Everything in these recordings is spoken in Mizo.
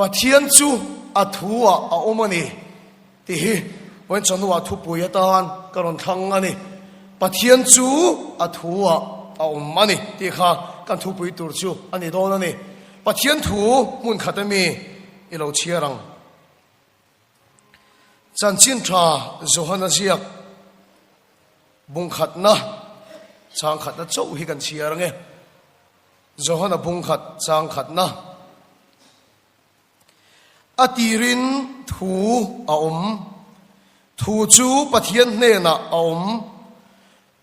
Pathian chu a thu-ah a awm a ni tih hi vawiin chawhnuah thupui atan ka rawn thlang a ni. Pathian chu a thu-ah a awm a ni tih kha kan thupui tur chu a ni dawn a ni. Pathian thu hmun khat ami i lo chhiar ang. Chanchin tha Johana ziak bung khatna chang khatna chauh hi kan chhiar ang e. Johana bung khat chang khatna a tirin thu a awm, thu chu Pathian hnenah a awm,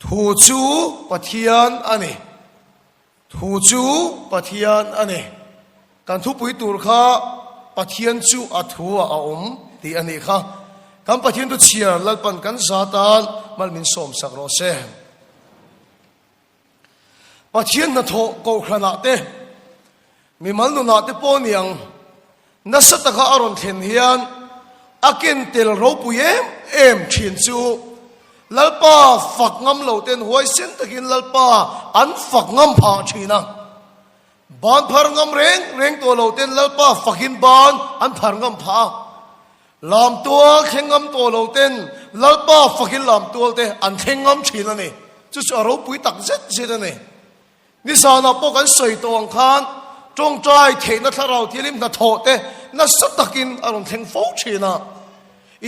thu chu Pathian a ni. Thu chu Pathian a ni. Kan thupui tur kha Pathian chu a thu ah a awm tih a nih kha. Kan Pathian thu chhiar Lalpan kan za tan mal min sawm sak rawh se. Pathian hnathawh kohhran ah te, mimal nun ah te pawh niang nasa taka a rawn thlen hian a ken tel ropui em em thin chu Lalpa fak ngam lo ten huaisen takin Lalpa an fak ngam phah thin a. Ban phar ngam reng reng tawh lo ten Lalpa fakin ban an phar ngam phah a. Lam tual thleng ngam tawh lo ten Lalpa fakin lam tual te an thleng ngam thin a ni. Chu chu a ropui tak zet zet a ni. Nizanah pawh kan sawi tawh ang khan tawngtai theihna thlarau thialim hnathawh te nasa takin a rawn thleng fo thin a.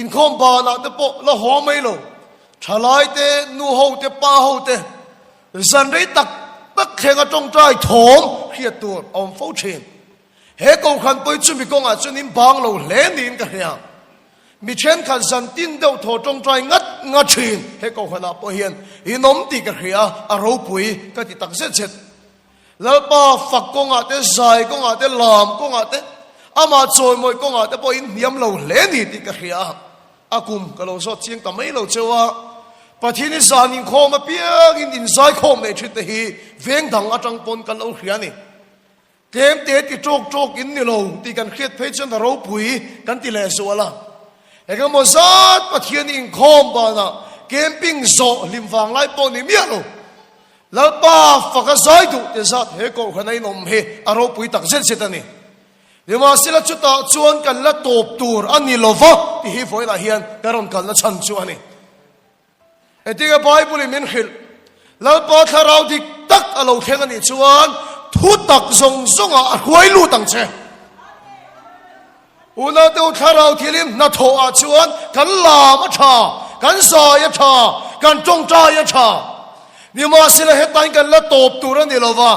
Inkhawm banah te pawh la haw mai lo. Thalai te, nu ho te, pa ho te zan rei tak tak thlenga tawngtai thawm hriat tur a awm fo thin. He kohhran pawi chumi kawngah chuan in bang lo hle niin ka hria. Mi thenkhat zan tin deuh thaw tawngtai ngat ngat thin he kohhranah pawh hian in awm tih ka hria a, a ropui ka ti tak zet zet. Lalpa fak kawngah te, zai kawngah te, lam kawngah te, amah chawimawi kawngah te pawh in hniam lo hle ni tih ka hria a, a kum ka lo zawt chiang ta mai lo cheu a. Pathian i zan inkhawm apiangin inzaikhawm leh thin te hi veng dang atang pawn kan lo hria a ni. Tlem te ti tawk tawk in ni lo tih kan hriat phei chuan a ropui kan ti leh zual a. Engemaw zat Pathian inkhawm banah camping zawh hlim vang lai pawh ni miah lo. Lalpa faka zai duh te zat he kohhran a inawm hi a ropui tak zet zet a ni. Nimahsela chutah chuan kan la tawp tur a ni lova tih hi vawiinah hian kan rawn kalna chhan chu a ni. Engtinge Bible in min hrilh? Lalpa thlarau dik tak a lo thleng a nih chuan thu tak zawng zawngah a hruai lut ang che. Unaute u thlarau thilin hnathawh ah chuan kan lam a tha, kan zai a tha, kan tawngtai a tha. Nimahsela hetain kan la tawp tur a ni lova,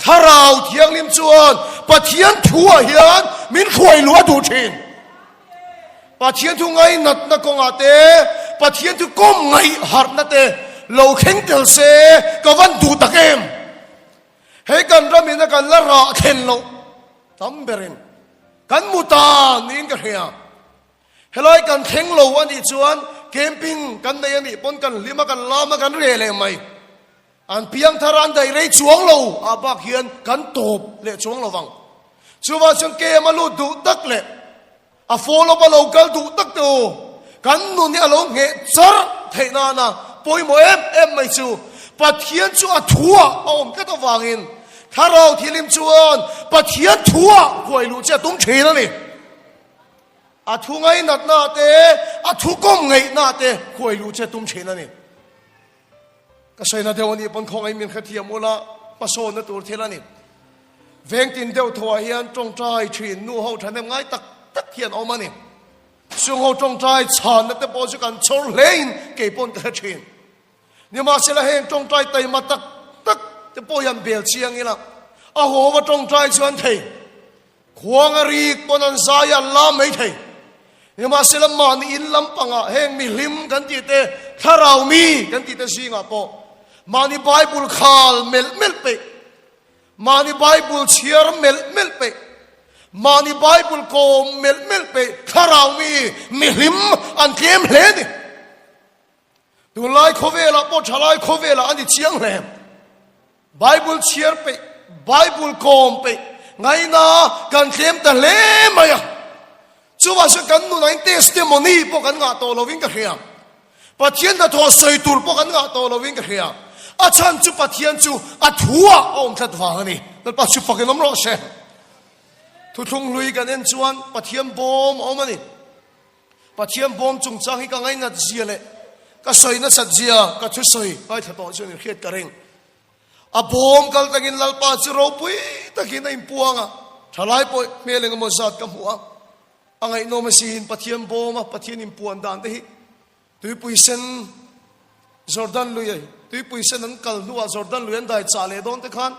thlarau thianghlim chuan Pathian thu ah hian min hruai luh a duh thin. Pathian thu ngainatna kawngah te, Pathian thu kawm ngaih harhna te lo thleng tel se ka van duh tak em? Hei kan ramin a kan la rah thlen loh tam berin kan mu ta niin ka hria. Helai kan thleng lo a nih chuan camping kan nei a nih pawn kan hlim a, kan lam a, kan reh leh mai. An piangthar an daih rei chuang lo ah bak hian kan tawp leh chuang lo vang. Chuvang chuan KM a lut duh tak leh a follow up a lo kal duh tak te u, kan nun hi a lo ngheh char theih nana pawimawh em em mai chu Pathian chu a thuah a awm tlat avangin Thlarau Thilim chuan Pathian thuah huai luh che a tum thin a ni. A thu ngainatna te, a thu kawm ngaihna te huai luh che a tum thin a ni. Ka sawina deuh a nih pawn khawngaih min hrethiam ula hmasawnna tur thil a ni. Veng tin deuh thuah hian tawngtai thin nu ho thahnem ngai tak tak hian awm a ni. Chung ho tawngtai chhanna te pawh chu kan chhawr hlein kei pawn ka hre thin. Nimahsela heng tawngtai taima tak tak te pawh hian bel chiang ila a haw va tawngtai chuan thei. Khuang a rik pawn an zai an la mai thei. Nimahsela mahni in lampangah heng mihlim kan tih te, thlarau mi kan tih te zingah pawh mahni Bible khal melh melh peih, mahni Bible chhiar melh melh peih, mahni Bible kawm melh melh peih thlarau mi mihlim an tlem hle a ni. Tunlai khawvelah pawh thalai khawvelah a ni chiang hle. Bible chhiar peih, Bible kawm peih ngaina kan tlem ta hle mai a. Chuvah chuan kan nunah in testimony pawh kan ngah tawh lovin ka hria. Pathian hnathawh sawi tur pawh kan ngah tawh lovin ka hria. A chhan chu Pathian chu a thuah a awm tlat vang a ni. Lalpa chu fakin awm rawh se. Thuthlung hlui kan en chuan Pathian bawm a awm a ni. Pathian bawm chungchang hi ka ngainat zia leh ka sawi nasat zia ka thusawi ngaithla tawh chuan in hriat ka ring. A bawm kal takin Lalpa chu ropui takin a inpuang a, thalai pawh hmel eng emaw zat ka hmu a. A ngaihnawm asiin Pathian bawm a Pathian inpuan dan te hi Tuipui sen Jordan lui Tuipui sen an kal hnuah Jordan lui an dai chah leh dawn te khan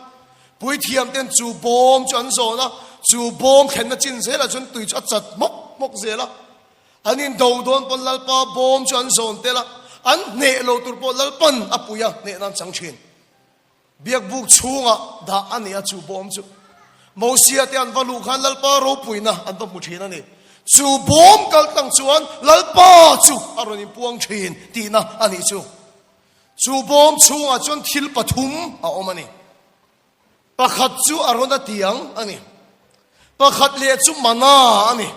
puithiam ten chu bawm chu an zawn a, chu bawm thlenna chin zelah chuan tui chu a chat hmawk hmawk zel a. An indo dawn pawn Lalpa bawm chu an zawn tel a, an hneh lo tur pawh Lalpan a pui a, hnehna an chang thin. Biakbuk chhungah dah a ni a, chu bawm chu Mosia te an va luh khan Lalpa ropuina an va hmu thin a ni. Chu bawm kal tlang chuan Lalpa chu a rawn inpuang thin tihna a nih chu. Chu bawm chhungah chuan thil pathum a awm a ni. Pakhat chu a rawn a tiang a ni. Pakhat leh chu mana a ni.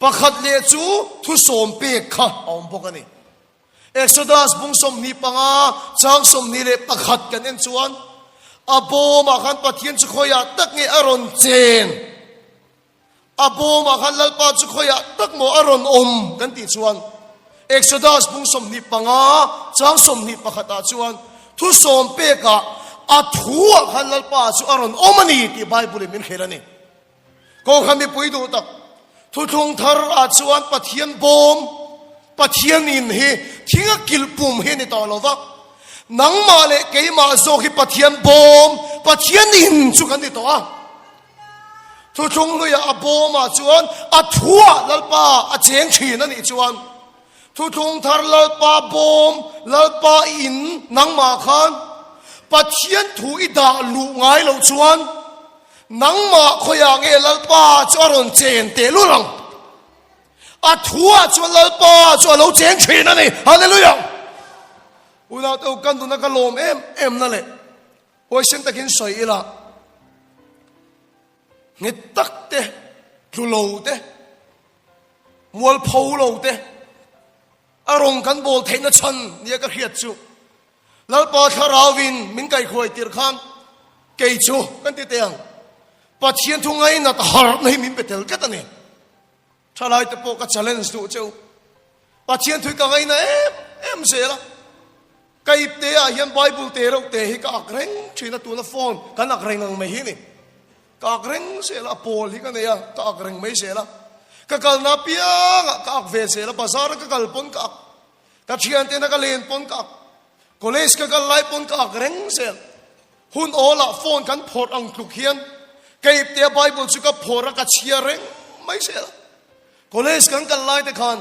Pakhat leh chu thusawm pek kha a awm bawk a ni. Exodus bung 25, chang 21 kan en chuan a bawmah khan Pathian chu khawiah tak nge a rawn chen? A bawmah khan Lalpa chu khawiah tak maw a rawn awm kan tih chuan Exodus bung 25, chang 21 ah chuan thu sawm pekah a thuah khan Lalpa chu a rawn awm a ni tih Bible in min hrilh a ni. Kohhran mipui duh tak, thuthlung thar ah chuan Pathian bawm, Pathian in hi thing a kilh pum hi a ni tawh lo va, nangmah leh keimah zawk hi Pathian bawm, Pathian in chu kan ni tawh a. Thuthlung hluiah a bawm ah chuan a thuah Lalpa a cheng thin a nih chuan, thuthlung thar Lalpa bawm, Lalpa in nangmah khan Pathian thu i dah luh ngai loh chuan, Nangmah khawiah nge Lalpa chu a rawn chen teh lul ang? A thuah chuan Lalpa chu a lo cheng thin a ni. Hallelujah! Unau te u, kan nuna ka lawm em em na leh huaisen takin sawi ila, nghet tak te, tlu lo te, mualpho lo te, a rawng kan bawl theihna chhan nia ka hriat chu Lalpa Thlarauin min kaihruai tir khan kei chu kan ti teh ang, Pathian thu ngainat harhna hi min pe tel tlat a ni. Thalai te pawh ka challenge duh cheu. Pathian thu hi ka ngaina em em zel a. Ka ip te ah hian Bible te reuh te hi ka ak reng thin a, tuna phone kan ak reng ang mai hi ni. Ka ak reng zel a, pawl hi ka nei a, ka ak reng mai zel a. Ka kalna apiangah ka ak ve zel a, bazar a ka kal pawn ka ak. Ka thiantena ka len pawn ka ak, college ka kal lai pawn ka ak reng zel. Hun awlah phone kan phawrh ang tluk hian ka iptea Bible chu ka phawrh a, ka chhiar reng mai zel. College kan kal lai te khan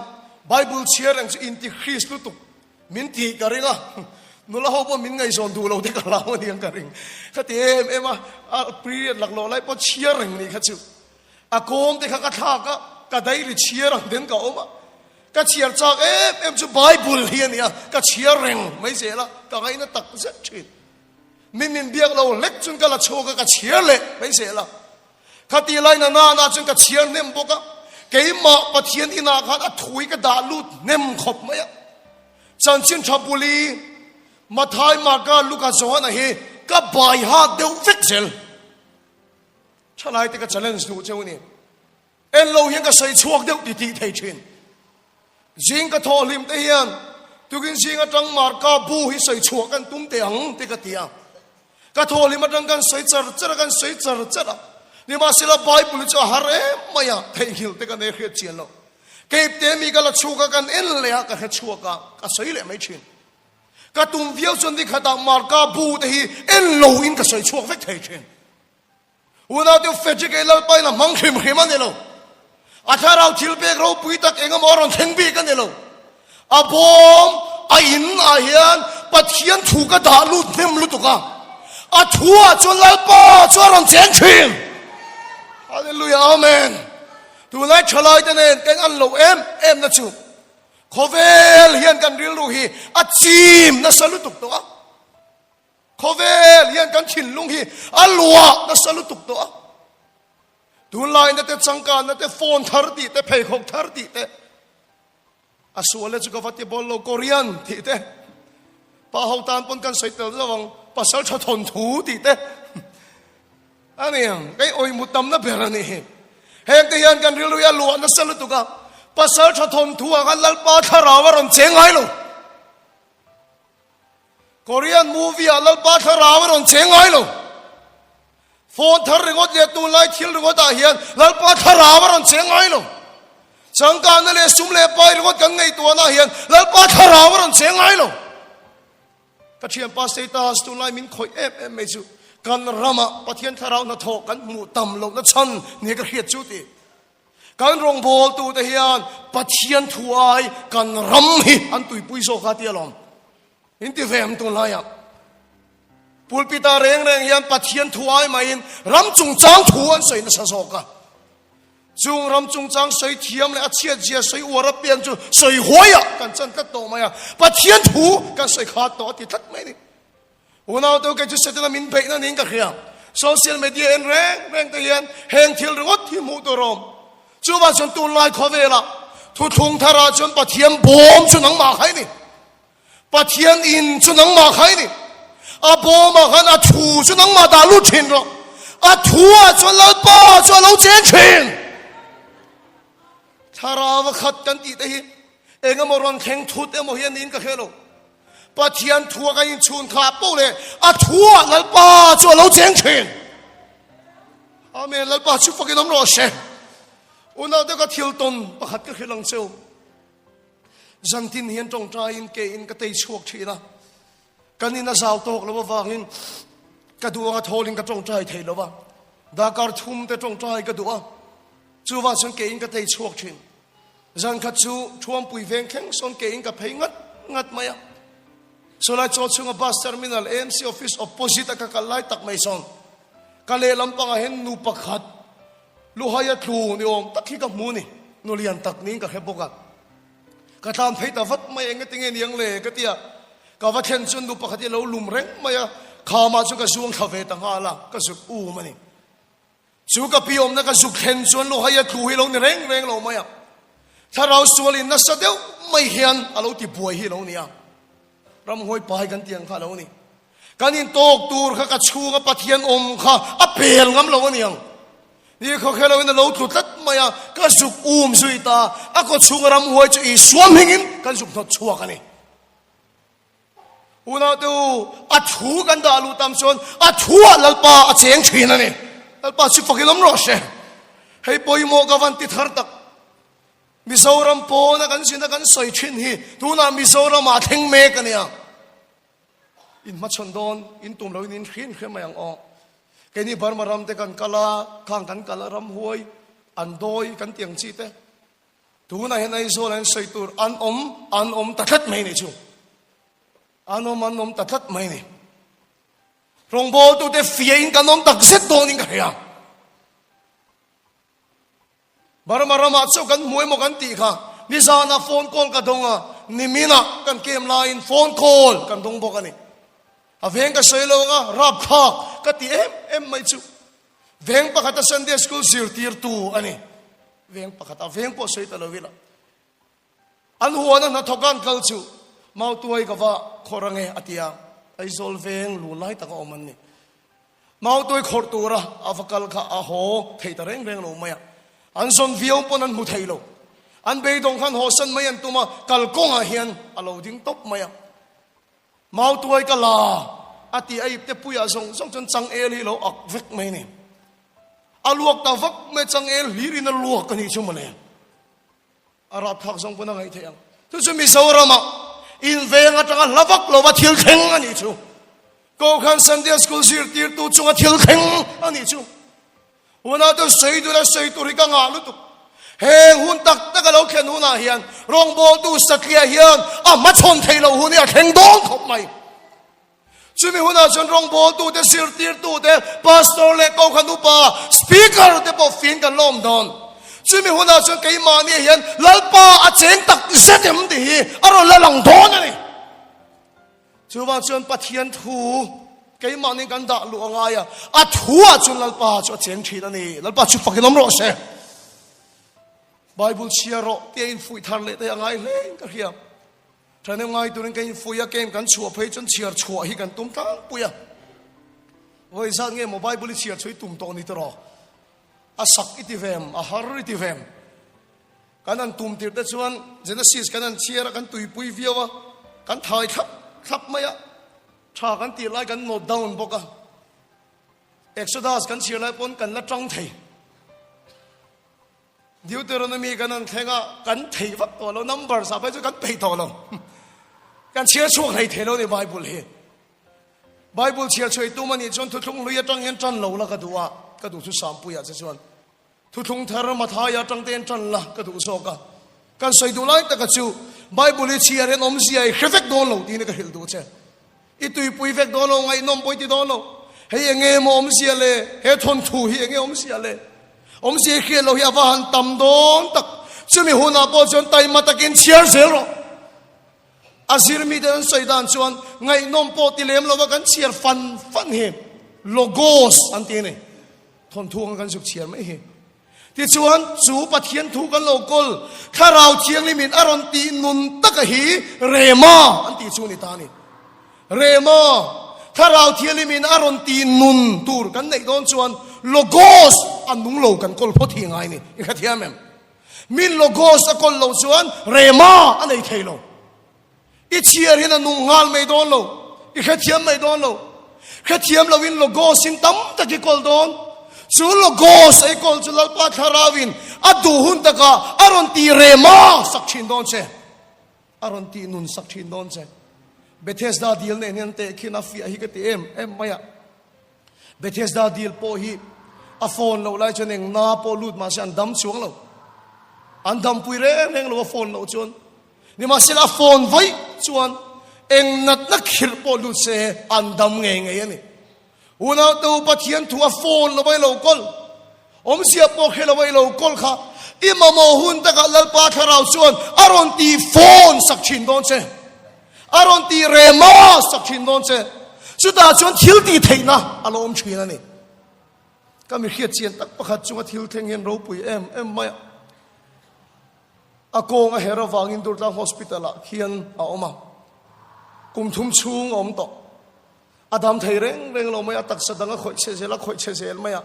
Bible chhiar reng chu inti Christ lutuk min tih ka ring a, nula ho pawh min ngaihzawn duh lo te ka hlau a niang ka ring. Ka ti em em a, a period laklawh lai pawh chhiar reng nih kha chu. A kawm te kha ka thlak a, ka diary chhiar ang ten ka awm a. Ka chhiar chak em em chu Bible hi a nia, ka chhiar reng mai zel a, ka ngaihna tak zet thin. Mi min biak lo hlek chuan ka la chhuak a, ka chhiar leh mai zel a. Khati lai na nana chuan ka chhiar hnem bawk a, keimah Pathian inah khan a thui ka dah lut hnem khawp mai a. Chanchin tha buli, Mathai, Marka, Luka, Johana hi ka bai hak deuh vek zel. Thalai te ka challenge duh cheu a ni. En lo hian ka sawi chhuak deuh ti tih thei thin. Zing ka thawh hlim te hian tukin zing atang Marka bu hi sawi chhuah kan tum teh ang ti ka ti a. Ka thawh hlim atang kan sawi char char a, kan sawi char char a. Nimahsela Bible hi chu a har em mai a, theihnghilh te ka nei hriat chian lo. Keip te mi ka la chhuak a, kan en leh a, ka hre chhuak a, ka sawi leh mai thin. Ka tum viau chuan nikhatah Marka bu te hi en lo in ka sawi chhuak vek thei thin. Unaute Frederick ei Lalpa in a hmang hrim hrim a ni lo. A thlarau thil pek ropui tak eng emaw a rawn thleng bik a ni lo. A bawm a in ah hian Pathian thu ka dah lut hnem lutuk a. A thu ah chuan Lalpa chu a rawn cheng thin. Hallelujah Amen. Tunlai thalai te nen ka in an loh em em na chu khawvel hian kan rilru hi a chim nasa lutuk tawh a. Khawvel hian kan thinlung hi a luah nasa lutuk tawh a. Tunlaina te changkanna te phone thar tih te pheikhawk thar tih te a sual e chu ka va ti bawl lo Korean tih te pa ho tan pawn kan sawi tel zauh ang pasal tha thawn thu tih te. A ni ang, kei awih mu tamna ber a ni hi. Hengte hian kan rilru hi a luah nasa lutuk a, pasal tha thawnthu ah khan Lalpa thlarau a rawn cheng ngai lo. Korean movie ah Lalpa thlarau a rawn cheng ngai lo. Phone thar ringawt leh tunlai thil ringawt ah hian Lalpa thlarau a rawn cheng ngai lo. Changkanna leh sum leh pai ringawt kan ngaihtuahna ah hian Lalpa thlarau a rawn cheng ngai lo. Ka thianpa status tunlai min khawih em em mai chu kan ramah Pathian thlarau hnathawh kan hmuh tam lohna chhan nia ka hriat chu ti. Kan rawngbawltute hian Pathian thu ai kan ram hi an tuipui zawk a ti alawm. In ti ve ang tunlaiah. Pulpita reng reng hian Pathian thu ai maiin ram chungchang thu an sawi nasa zawk a. Chung ram chungchang sawi thiam leh a chhiat zia sawi uar apiang chu sawi huaiah kan chan tlat tawh mai a, Pathian thu kan sawi khat tawh a ti tlat mai a ni. Unaute kei chu Setana min beihna niin ka hria. Social media en reng reng te hian heng thil ringawt hi hmuh tur a awm. Chuvang chuan tunlai khawvelah thuthlung tharah chuan Pathian bawm chu nangmah kha i ni. Pathian in chu nangmah kha i ni. A bawmah khan a thu chu nangmah dah lut thin rawh. A thu ah chuan Lalpa chu a lo cheng thin. Thlarau a khat kan tih te hi eng emaw rawn thleng thut emaw hi a niin ka hre lo. Pathian thu a kan inchhun khah poh leh a thu ah Lalpa chu a lo cheng thin. Amen. Lalpa chu fakin awm rawh se. Unaute ka thil tawn pakhat ka hrilh ang cheu. Zantin hian tawngtaiin kein ka tei chhuak thin a, kan in a zau tawk lo avangin ka duh anga thawlin ka tawngtai thei lo va, darkar thum te tawngtai ka duh a, chuvang chuan kein ka tei chhuak thin. Zan khat chu Thuampui veng thleng sawn kein ka phei ngat ngat mai a, chulai chaw chhunga bus terminal AMC office opposite a ka kal lai tak mai sawn ka lehlam pangah hian nu pakhat Luhaia tlu ni awm tak hi ka hmu ni, nu lian tak niin ka hre bawk a. Ka tlan phei ta vat mai, enge tinge niang le ka ti a. Ka va thlen chuan nu pakhat hi a lo lum reng mai a, khamah chuan ka zuang thla ve ta nghal a, ka zuk um a ni. Chu ka pi awmna ka zuk thlen chuan Luhaia tlu hi lo ni reng reng lo mai a. Thlarau sualin nasa deuh mai hian a lo ti buai hi a lo ni a. Ramhuai pai kan tiang kha a lo ni. Kan intawk tur kha ka chhunga Pathian awm kha a pel ngam lo a niang. Ni khawkhel loin a lo tlu tlat mai a, ka zuk um zui ta. A kaw chhunga ramhuai chu Isua hmingin kan zuk hnawt chhuak a ni. Unaute u, a thu kan dah luh tam chuan a thuah Lalpa a cheng thin a ni. Lalpa chu fakin awm rawh se. Hei pawimawh ka van ti thar tak. Mizoram pawna kan zina kan sawi thin hi tunah Mizoramah thleng mek a nia. In hmachhawn dawn, in tum loin in hrin hre mai ang aw. Keini Burma ram te kan kal a, khang kan kal a ramhuai, an dawi kan ti ang chi te. Tunah hian Aizawl ah hian sawi tur an awm, an awm ta tlat mai ni chu. An awm, an awm ta tlat mai ni. Rawngbawltute fiahin kan awm tak zet dawnin ka hria. Burma ramah chauh kan hmu emaw kan tih kha nizanah phone call ka dawng a, niminah kan kem laiin phone call kan dawng bawk a ni. A veng ka sawi lo anga rapthlak ka ti em em mai chu. Veng pakhata Sunday school zirtirtu a ni. Veng pakhata veng pawh sawi ta lo ila. An huana hnathawk an kal chu Mautuai ka va khawrh ange a ti a, Aizawl veng lu lai taka awm an ni. Mautuai khawrh tura a va kal kha a haw thei ta reng reng lo mai a, an zawn viau pawn an hmu thei lo. An beidawng khan hawsan mai an tum a, kalkawngah hian a lo ding tawp mai a. Mautuai ka la a ti a ipte puiah zawng zawng chuan changel hi lo ak vek mai a ni. A luak ta vak mai changel hlirin a luak a nih chu mawle. A rapthlak zawng pawn a ngaih theih ang. Chu chu Mizoramah inveng atanga hla vak lova thil thleng a nih chu. Kohhran Sunday School zirtirtu chunga thil thleng a nih chu. Hunah chuan sawi tur a sawi tur hi ka ngah lutuk. Heng hun tak tak a lo thlen hunah hian rawngbawltu satliah hian a hmachhawn theih loh hun hi a thleng dawn khawp mai. Chumi hunah chuan rawngbawltute, zirtirtute, pastor leh kohhran upa, speaker te pawh fing kan la awm dawn. Chumi hunah chuan keimahni hian Lalpa a cheng tak zet em tih hi a rawn la lang dawn a ni. Chuvang chuan Pathian thu keimahni kan dah luh a ngai a, a thuah chuan Lalpa chu a cheng thin a ni. Lalpa chu fakin awm rawh se. Bible chhiar rawh tia infuih thar leh te a ngai hle in ka hria. Thahnem ngai turin ka infuih a, game kan chhuah phei chuan chhiar chhuah hi kan tum tlangpui a. Vawi zat nge maw Bible i chhiar chu i tum tawh ni tiraw? A sak i ti vem, a har i ti vem. Kan han tum tirh te chuan Genesis kan han chhiar a, kan tuipui viau a, kan thai thlap thlap mai a, tha kan tih lai kan note down bawk a. Exodus kan chhiar lai pawn kan la tang thei. Deuteronomy kan han thleng a, kan thei vak tawh lo, numbers ah phei chu kan peih tawh lo. Kan chhiar chhuak hlei thei lo ni Bible hi. Bible chhiar chhuai tum a nih chuan thuthlung hlui atang hian tan lo la ka duh a, ka duh chu Sampuia che chuan thuthlung thar Mathaia atang te hian tan la ka duh zawk a. Kan sawi duh lai taka chu Bible hi chhiar hian awmzia i hre vek dawn lo tiin ka hrilh duh che. I tuipui vek dawn lo, ngaihnawm pawh i ti dawn lo. Hei enge maw awmzia le? He thawnthu hi enge awmzia le? Awmzia i hriat loh hi a va han tam dawn tak. Chumi hunah pawh chuan taima takin chhiar zel rawh. A zirmite an sawi dan chuan ngaihnawm pawh ti lem lova kan chhiar fan fan hi Logos an ti a ni. Thawnthu ang kan zuk chhiar mai hi. Tichuan, chu Pathian thu kan lo kawl, Thlarau Thianghlimin a rawn tih nun taka hi Rema an tih chu a ni ta a ni. Rema, Thlarau Thianghlimin a rawn tih nun tur kan neih dawn chuan Logos a nung lo kan kawl phawt hi a ngai a ni. I hrethiam em? Min Logos a kawl loh chuan Rema a nei thei lo. I chhiar hian a nung nghal mai dawn lo, i hrethiam mai dawn lo. Hrethiam loin Logos in tam tak i kawl dawn. Chu Logos a i kawl chu Lalpa Thlarauin a duh hun takah a rawn tih rema sak thin dawn che. A rawn tih nun sak thin dawn che. Bethesda dil nen hian tehkhin a fiah hi ka ti em em mai a. Bethesda dil pawh hi a phone loh lai chuan eng na pawh lut mahse an dam chuang lo. An dampui reng reng lo a phone loh chuan. Nimahsela a phone vaih chuan eng natna khirh pawh lut se an dam ngei ngei a ni. Unau te u Pathian thu a phone lo vai lo kawl, awmzia pawh hre lo vai lo kawl kha i mamawh hun takah Lalpa Thlarau chuan a rawn tih phone sak thin dawn che. A rawn tih rema sak thin dawn che. Chutah chuan thil tih theihna a lo awm thin a ni. Ka mi hriat chian tak pakhat chunga thil thleng hian ropui em em mai a. A kawng a her avangin Durtlang Hospital ah khian a awm a. Kum thum chhung a awm tawh. A dam thei reng reng lo mai a, taksa dang a khawih chhe zel a, khawih chhe zel mai a.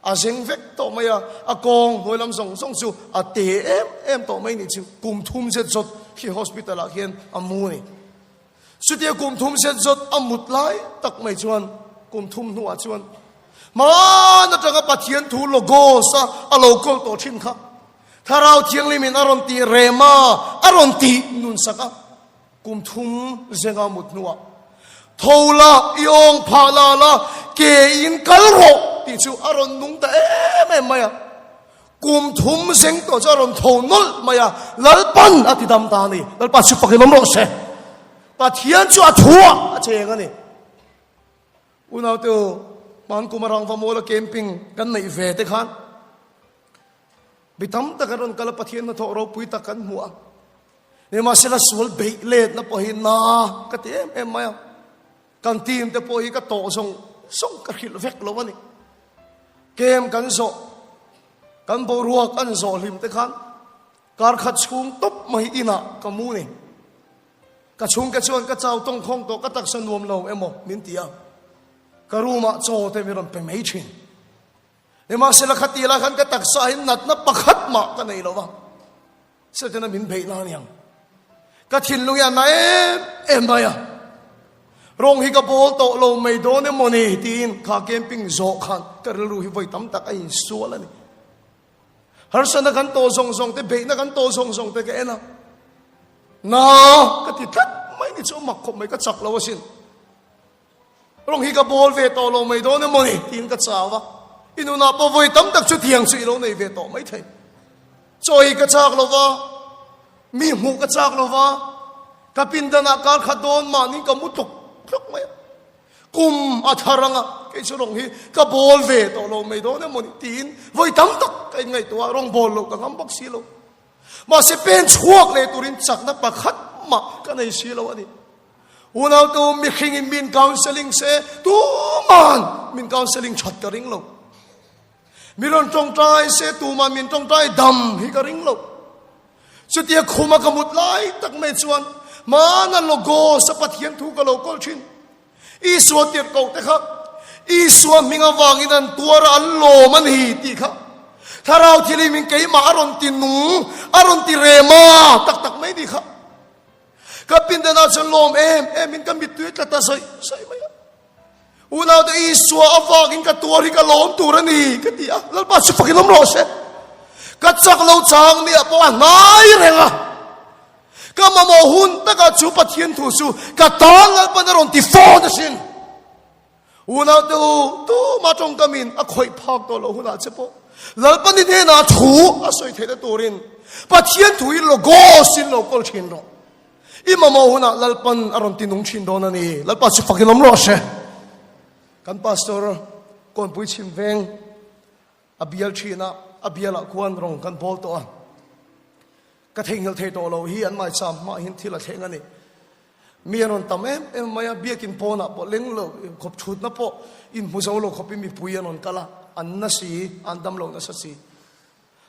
A zeng vek tawh mai a, a kawng hnuai lam zawng zawng chu a te em em tawh mai nih chu. Kum thum zet zawt khi hospital ah khian a mu a ni. Chutia kum thum zet zawt a mut lai tak mai chuan kum thum hnuah chuan hmaan atanga Pathian thu Logos a a lo kawl tawh thin kha Thlarau Thianghlimin a rawn tih rem a, a rawn tih nun sak a. Kum thum zenga mut hnuah tho la, i awng phah la la, ke in kal rawh tih chu a rawn nung ta em em mai a. Kum thum zeng tawh chu a rawn tho nawlh mai a, Lalpan a ti dam ta a ni. Lalpa chu fakin awm rawh se. Pathian chu a thuah a cheng a ni. Unaute u, hman kum a rangva mawla camping kan neih ve te khan mi tam tak an rawn kal a, Pathian hnathawh ropui tak kan hmu a. Nimahsela sual beih letna pawh hi na ka ti em em mai a. Kan team te pawh hi ka tawh zawng zawng ka hrilh vek lo a ni. Kem kan zawh, kan boruak an zawh hlim te khan kar khat chhung tawp mai inah ka mu ni. Ka chhungte chuan ka chau tawngkhawng tawh ka taksa nuam lo emaw min ti a, ka room ah chaw te min rawn pe mai thin. Nimahsela khati lai khan ka taksa hi natna pakhat mah ka nei lo va, Setana min beih na aniang. Ka thinlung hi a na em em mai a, rawng hi ka bawl tawh lo mai dawn emaw ni tiin kha camping zawh khan ka rilru hi vawi tam tak a insual a ni. Harsana kan tawh zawng zawng te, beihna kan tawh zawng zawng te ka en a, na ka ti tlat mai ni chu a mak khawp mai, ka chak lo asin. Rawng hi ka bawl ve tawh lo mai dawn emaw ni tiin ka chau a, i nunah pawh vawi tam tak chutiang chu i lo nei ve tawh mai thei. Chaw hi ka chak lo va, mi hmuh ka chak lo va, ka pindanah kar khat dawn mahni ka mu tluk tluk mai a. Kum a thar anga kei chu rawng hi ka bawl ve tawh lo mai dawn emaw ni tiin vawi tam tak ka inngaihtuah a, rawng bawl loh ka ngam bawk si lo. Mahse pen chhuak leh turin chakna pakhat mah ka nei si lo a ni. Unautu mihringin min counselling se tuman min counselling that ka ring lo. Mi rawn tawngtai se tuman min tawngtai dam hi ka ring lo. Chutia khuma ka mut lai tak mai chuan mana logos a Pathian thu ka lo kawl thin. Isua tirhkoh te kha. Isua hming avangin an tuar a, an lawm a ni tih kha Thlarau Thianghlimin keimah a rawn ti nung, a rawn ti rem a, tak tak mai ni kha. Ka pindanah chuan lawm em emin ka mittui tla ta sawi sawi mai a. Unaute Isua avangin ka tuar hi ka lawm tur a ni ka ti a, Lalpa chu fakin awm rawh se. Ka chak lo chang ni ah pawh a hnai reng a. Ka mamawh hun takah chu Pathian thu chu ka tan Lalpan a rawn ti fawn asin. Unaute u, tuma tawngkamin a khawih phak tawh loh hunah che pawh Lalpan i hnenah thu a sawi theihna turin Pathian thu hi logos in lo kawl thin rawh. I mamawh hunah Lalpan a rawn ti nung thin dawn a ni. Lalpa chu fakin awm rawh se. Kan pastor Kawnpui chhim veng a bial thin a, a bialah khuan rawng kan bawl tawh a. Ka theihnghilh thei tawh loh hi an maicham hmah hian thil a thleng a ni. Mi an rawn tam em em mai a, biakin pawnah pawh leng lo khawp thutna pawh inhmu zo lo khawpin mipui an rawn kal a, an na si, an dam lo nasa si.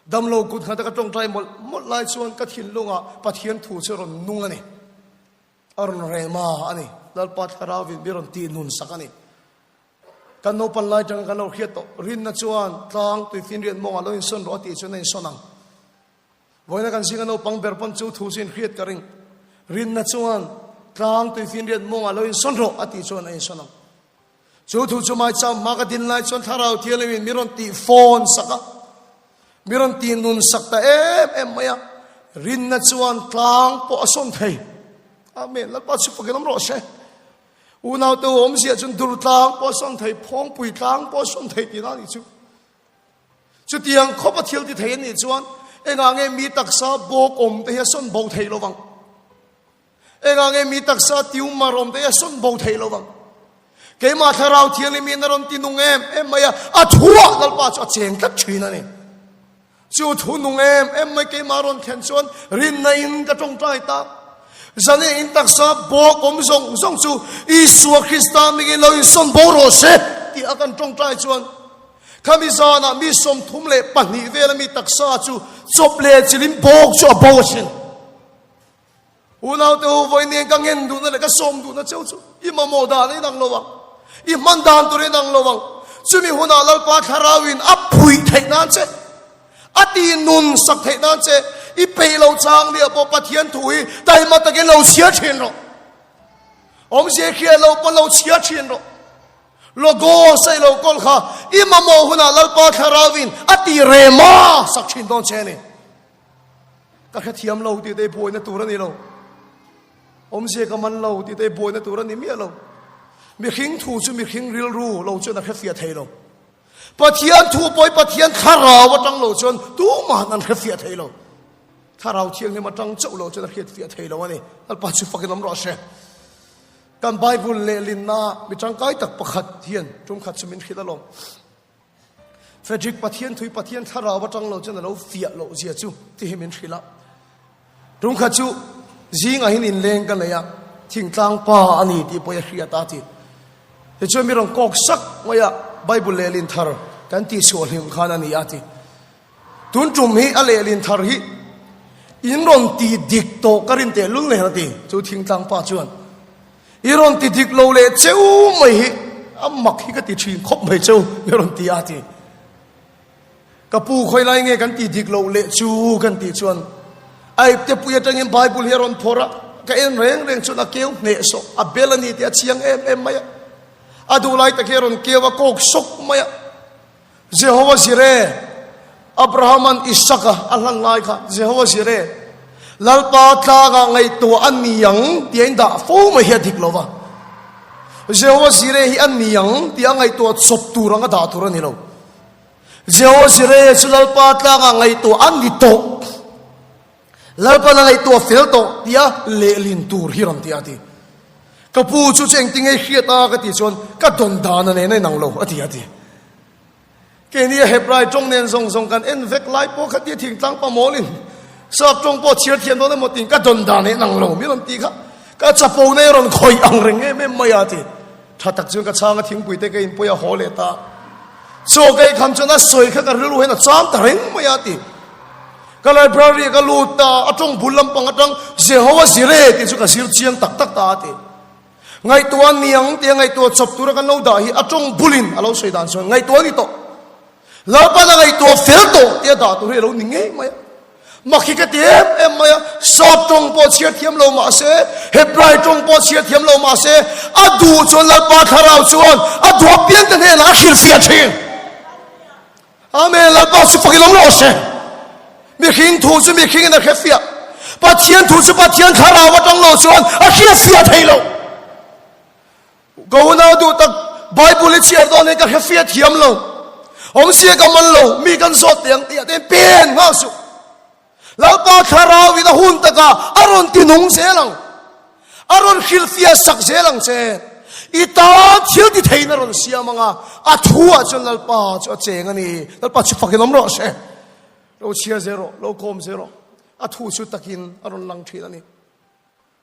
Dam lo kut nghata ka tawngtai mawlh mawlh lai chuan ka thinlungah Pathian thu chu a rawn nung a ni. A rawn rem a a ni. Lalpa Thlarauin mi rawn tihnun sak a ni. Kan naupan lai tanga kan lo hriat tawh rinna chuan tlang tuifinriat mawngah lo insawn rawh a tih chuan a insawn ang. Vawiina kan zinga naupang ber pawn chu thu chu inhriat ka ring. Rinna chuan tlang tuifinriat mawngah lo insawn rawh a tih chuan a insawn ang. Chu thu chu maicham hma ka din lai chuan Thlarau Thianghlimin mi rawn tih fawn sak a, mi rawn tih nun sak ta em em mai a. Rinna chuan tlang pawh a sawn thei. Amen. Lalpa chu fakin awm rawh se. Unaute awmzia chuan dur tlang pawh a sawn thei, phawngpui tlang pawh a sawn thei tihna a nih chu. Chutiang khawp a thil ti thei a nih chuan engah nge mi taksa bawk awm te hi a sawn bo thei lo vang? Engah nge mi taksa tumor awm te hi a sawn bo thei lo vang? Keimah Thlarau Thianghlim in a rawn ti nung em em mai a, a thuah Lalpa chu a cheng tlat thin a ni. Chu thu nung em em mai keimah rawn thlen chuan rinna in ka tawngtai ta. Zane in taksa bawk awm zawng zawng chu Isua Krista mingin lo insawn bo rawh se tih a kan tawngtai chuan Khami zanah mi 32 vela mi taksa chu chawp leh chilin bawk chu a bo asin. Unaute u, vawiin ka ngen duhna leh ka sawm duhna cheu chu i mamawh dan a inang lo ang, i hman dan tur a inang lo ang. Chumi hunah Lalpa Thlarauin a phuih theih nan che, a ti nun sak theih nan che, i peih lo chang nia pawh Pathian thu hi taima takin lo chhiar thin rawh. Awmzia hriat lo pawn lo chhiar thin rawh. Logos a i lo kawl kha i mamawh hunah Lalpa Thlarauin a ti rem a sak thin dawn che a ni. Ka hrethiam lo tih te buaina tur a ni lo. Awmzia ka man lo tih te buaina tur a ni miah lo. Mihring thu chu mihring rilru lo chuan a hrefiah thei lo. Pathian thu pawh hi Pathian Thlarau atang lo chuan tumahan an hrefiah thei lo. Thlarau Thianghlim atang chauh lo chuan a hriatfiah thei lo a ni. Lalpa chu fakin awm rawh se. Kan Bible lehlinna mi tangkai tak pakhat hian tumkhat chu min hrilh alawm. Frederick Pathian thui Pathian thlarau atang lo chuan a lo fiah loh zia chu ti hi min hrilh a. Tumkhat chu zingah hian inleng ka nei a, thingtlang pa a ni tih pawh i a hriat a ti. Tichuan mi rawn kawk sak mai a, Bible lehlin thar kan tihchhuah hlim khan a ni a ti. Tun tum hi a lehlin thar hi in rawn ti dik tawh ka rin teh lul nen a ti. Chu thingtlang pa chuan i rawn ti dik lo leh cheu mai hi a mak hi ka ti thin khawp mai cheu i rawn ti a ti. Ka pu khawi lai nge kan ti dik loh leh chu kan tih chuan a ipte pui atangin Bible hi a rawn phawrh a, ka en reng reng chuan a keu hneh sawh a bel a ni tih a chiang em em mai a. A duh lai tak hi a rawn keu a kawk sawk mai a. Jehovah Jireh, Abrahama'n Isaka a hlan lai kha Jehovah Jireh, Lalpa tlangah ngaihtuah a ni ang tih a indah fo mai hi a dik lo va. Jehovah Jireh hi a ni ang tih a ngaihtuah chawp tur anga dah tur a ni lo. Jehovah Jireh chu Lalpa tlangah ngaihtuah a ni tawh. Lalpa'n a ngaihtuah fel tawh tia lehlin tur hi rawn ti a ti. Ka pu chu chu engtin nge hriat a ka tih chuan ka dawn dan a nen a inang lo a ti a ti. Keini a Hebrai tawng nen zawng zawng kan en vek lai pawh kha tia thingtlang pa mawlin sap tawng pawh chhiar thiam dawn emaw tiin ka dawn dan a inang lo mi rawn ti kha ka chapo nei rawn khawih ang reng em em mai a ti. Tha tak chuan ka chhang a thingpui te ka inpui a haw leh ta. Chaw ka eikham chuan a sawi kha ka rilru hian a cham ta reng mai a ti. Ka library ka lut ta, a tawng bul lampang atang Jehovah Jireh tih chu ka zir chiang tak tak ta a ti. Ngaihtuah a ni ang tia ngaihtuah chawp tura kan lo dah hi a tawng bulin a lo sawi dan chuan ngaihtuah a ni tawh. Lalpan a ngaihtuah fel tawh tia dah tur hi a lo ni ngei mai a. Mak hi ka ti em em mai a, Sap tawng pawh chhiar thiam lo mah se, Hebrai tawng pawh chhiar thiam lo mah se, a duh chuan Lalpa thlarau chuan a duh apiangte hnenah a hrilhfiah thin. Amen, Lalpa chu fak i lawm rawh se. Mihring thu chu mihringin a hrefiah. Pathian thu chu Pathian thlarau atang lo chuan a hriatfiah thei lo. Ka unau duh tak Bible i chhiar dawn hian ka hrefiah thiam lo. Awmzia ka man lo, mi kan zawt teh ang tih ah te hian pen nghal suh. Lalpa thlarau in a hun takah a rawn ti nung zel ang. A rawn hrilhfiah sak zel ang che. I tan thil ti theiin a rawn siam ang a, a thu ah chuan Lalpa chu a cheng a ni. Lalpa chu fakin awm rawh se. Lo chhiar zel rawh, lo kawm zel rawh. A thu chu takin a rawn lang thin a ni.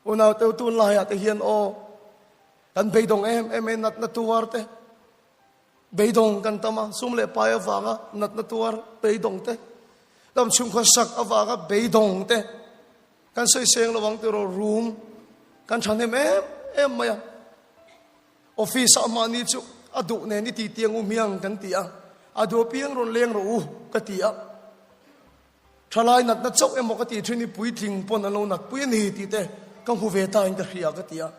Unau teu tunlaiah te hian aw, kan beidawng em em e natna tuar te, Beidawng kan tam a, sum leh pai avanga natna tuar beidawng te, dam chhungkhaw sak avanga beidawng te kan sawi seng lo ang tiraw room kan thahnem em em mai a. Office ah mahni chu a duh nen i ti tiang u hmiang kan ti a, a duh apiang rawn leng rawh u ka ti a. Thalai natna chauh emaw ka tih thin hi puitling pawn an lo natpui a ni tih te ka hmu ve ta in ka hria ka ti a.